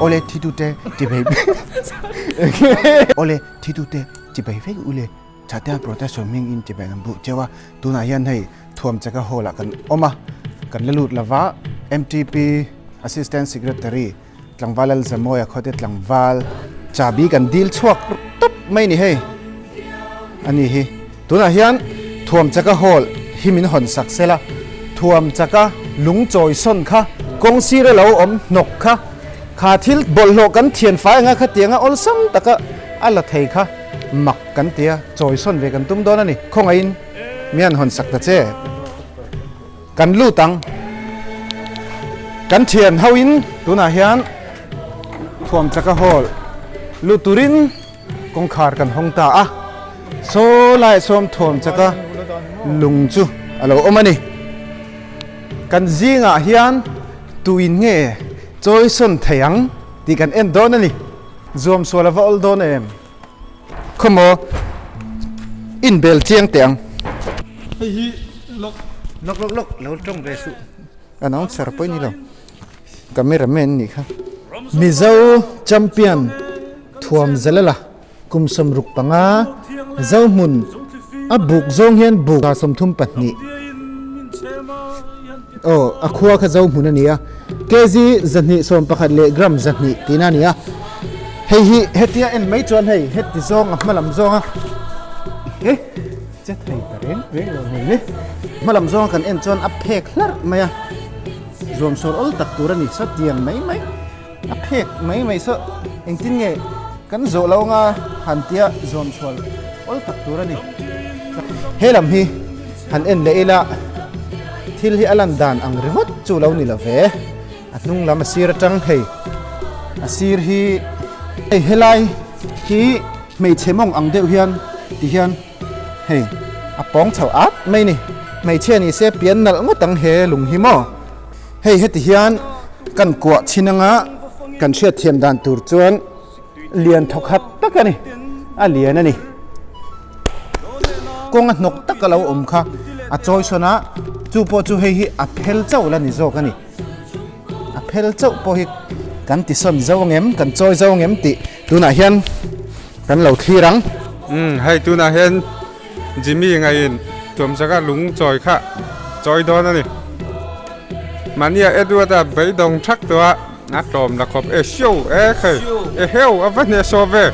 Awle thitute chibai Awle thitute chibai vek ule Thatea protest hming in chibai kan buh cheu a, tunah hian hei thuam chaka hall ah kan awm a, kan la lut lova MTP Assistant Secretary Tlangval Lalzamawia khawte tlangval chabi kan dil chhuak tawp mai ni hei a ni hi. Tunah hian thuam chaka hall hi min hawn sak sela, thuam chaka lung chawi sawn kha kawng sira lo awm hnawk kha, kha thil bawlhhlawh kan thian fai anga khatianga awlsam taka a la thei kha mak kan tia chawi sawn ve kan tum dawn a ni. Khawngaihin mi han hawn sak ta che. Kan lut ang. Kan thian hoin tunah hian thuam chaka hall lut turin kawngkhar kan hawng ta a. Saw lai sawm thuam chaka lung chu a lo awm a ni. Kan zingah hian tuin nge chawi sawn thei ang tih kan en dawn a ni. Zuam sual a va awl dawn em? Khawmaw inbel chiang teh ang. Hei hi lawk. Lawk lawk lawk lo tawng ve suh. Announcer pawh i ni lo. Camera man nih kha. Mizo champion thuam Zalala kum 65 Zohmun a buk zawng hian buk 32 aw a khua kha Zohmun a ni a. Kg 211 leh gram 200 tihna a ni a. Hei hi hetia en mai chuan hei heti zawng a hma lam zawng a eh che thei ta reng reng lo hei le hma lam zawng kan en chuan a phek hlarh mai a zuam sawl awl tak tur a ni saw tiang mai mai a phek mai mai saw engtin nge kan zawh lo anga han tia zuam chhual awl tak tur a ni he lam hi han en leh ila thil hi a lan dan ang ringawt chu lo ni lo ve. A hnung lam a sir atang hei a sir hi hei helai hi hmeichhe mawng ang deuh hian ti hian hei a pawng chho at mai ni hmeichhia ni se pian nalh ngawt ang he lung hi maw hei heti hian kan kuah chhin anga kan hriat thiam dan tur chuan lian thawkhat tak a ni a lian a ni kawng a hnawk tak a lo awm kha a chawi sawn a chu pawh chu hei hi a phel chauh la ni zawk a ni. A phel chauh pawh hi kan ti sawn zo angem kan chawi zo angem tih tunah hian kan lo thlir ang. Umm hei tunah hian Jimmy ngaiin tuamchaka lung chawi kha chawi dawn a ni. Mahnia Edward-a beidawng thak tawh a, a tlawm la khawp e hriau e khei e heu a va hnehsawh ve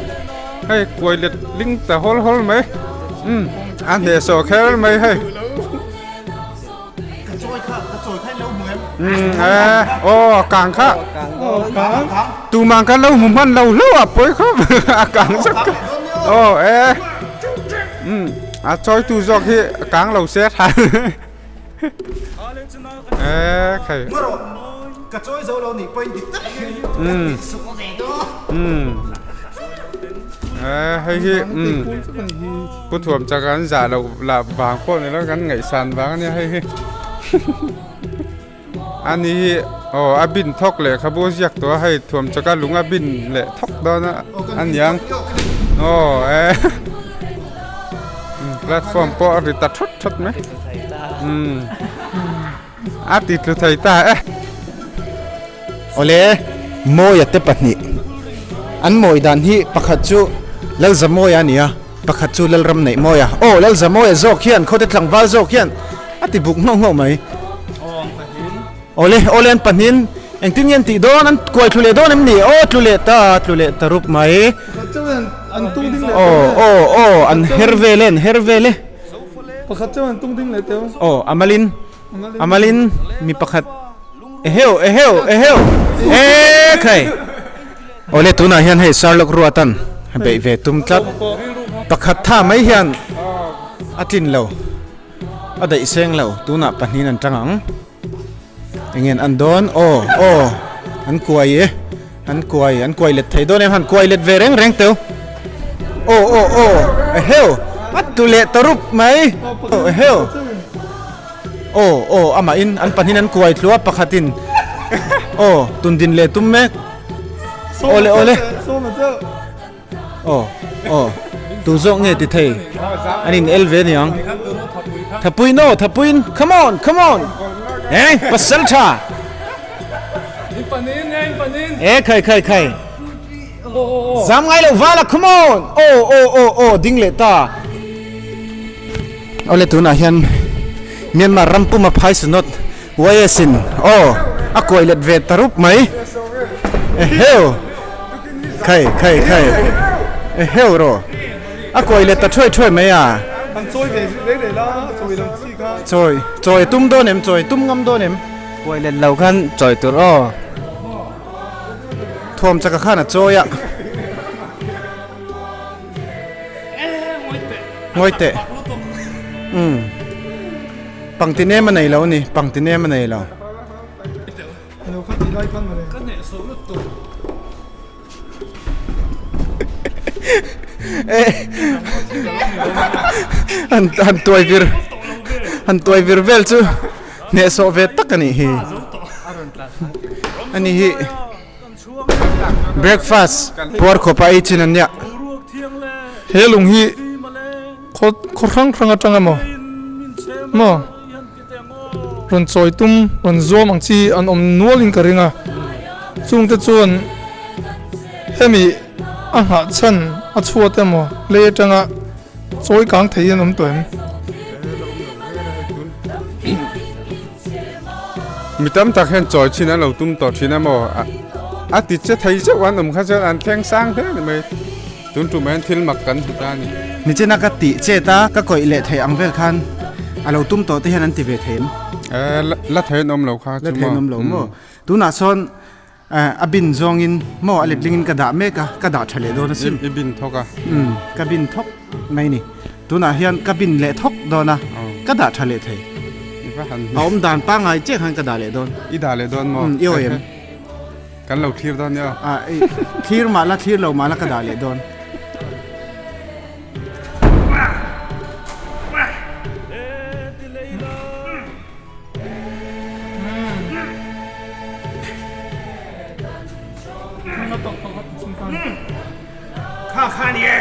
hei kuai let ling ta hawl hawl mai umm a hnehsawh kher mai hei. Ka chawi kha, ka chawi kha in lo hmu em? Aw, a kang kha. Tumah kan lo hmu hman lo hlauh a pawi khawp a kang zak kha. Aw e. A chawi tu zawk hi a kang lo se tha. E khai. Ka chawi zo lo nih pawhin dik tak hi. Hei hi Pu Thuam chak an zah loh lah vang pawh ni lo kan ngaihsan vang a nia hei hi ani hi aw a bin thawk leh kha bu ziak tawh a hei Thuam chaka lung a bin leh thawk dawn a aniang aw e platform pawh a ri ta thawt thawt mai a ti tlu thei ta e. Awle, Mawia te pahnih. An mawi dan hi pakhat chu Lalzamawia a ni a, pakhat chu Lalramneihmawia. Aw, Lalzamawia zawk hian khawte tlangval zawk hian a ti buk nghauh nghauh mai. Awle, awle an pahnihin engtin nge an tih dawn? An kuai tlu leh dawn em ni? Aw, tlu leh ta, tlu leh ta rup mai. Aw, aw, aw, an her vel e, an her vel e. Aw, a malin, a malin mi pakhat. Eheu eheu eheu e khai Awle tunah hian hei Sherlock Ruatan beih ve tum tlat pakhat tha mai hian a tlin lo a daih seng lo tunah pahnihin an tang ang eng nge an dawn aw aw an kuai e an kuai an kuai let thei dawn em han kuai let ve reng reng teu aw aw aw eheu a tu leh ta rup mai aw eheu. Aw aw amahin an pahnihin an kuai thlu a pakhatin aw tundin leh tum mek awle awle aw aw tu zawk nge ti thei an in el ve niang thapui no thapuiin come on come on eh pasal tha in panin nge in panin. E khai khai khai. Zam ngai lo vala come on. Aw aw aw aw ding leh ta. Awle tunah hian Myanmar ram puma phai sunawt YS in aw a kuai let ve ta rup mai. Eheu. Khai khai khai. Eheu ro. A kuai let ta thuai thuai mai a. An chawi ve rei rei la, chawi lam chi kha. Chawi chawi tum dawn em chawi tum ngam dawn em. Kuai let lo khan chawi tur aw. Thuam chaka khan a chawi a. Ngawi teh. Umm. Pangti nem a nei lo a ni, pangti nem a nei lo. Han han tuai vir han tuai vir vel chu hnehsawh ve tak a nih hi. A ni hi. Breakfast puar khawpa ei chin an nia. He lung hi khaw khaw hrang hrang atang emaw maw rawn chawi tum rawn zuam ang chi an awm nual in ka ring a chungte chuan hemi a nghah chhan a chhuat emaw lei atanga chawi kang thei an awm tawh em. Mi tam tak hian chawi chin an lo tum tawh thin a maw? A ti che thei zeuh an awm kha chuan an thleng sang hle a ni mai. Tun tumah hian thil mak kan hmu ta a ni. Nichina ka tih chet a, ka kawih leh theih ang vel khan a lo tum tawh te hian an ti ve thei em? La thei an awm lo kha chu maw? La thei an awm lo maw? Tunah sawn A bin zawngin maw a letlingin ka dah mek a, ka dah tha leh dawn asin. I bin thawk a? Umm, ka bin thawk mai ni. Tunah hian ka bin leh thawk dawn a, ka dah tha leh thei. I va han. A awm dan pangngai chiah khan ka dah leh dawn. I dah leh dawn maw? Umm, i awi em? Kan lo thlir dawn nia. Ah, i thlir mah la thlir lo mah la ka dah leh dawn. Kha kha ni e.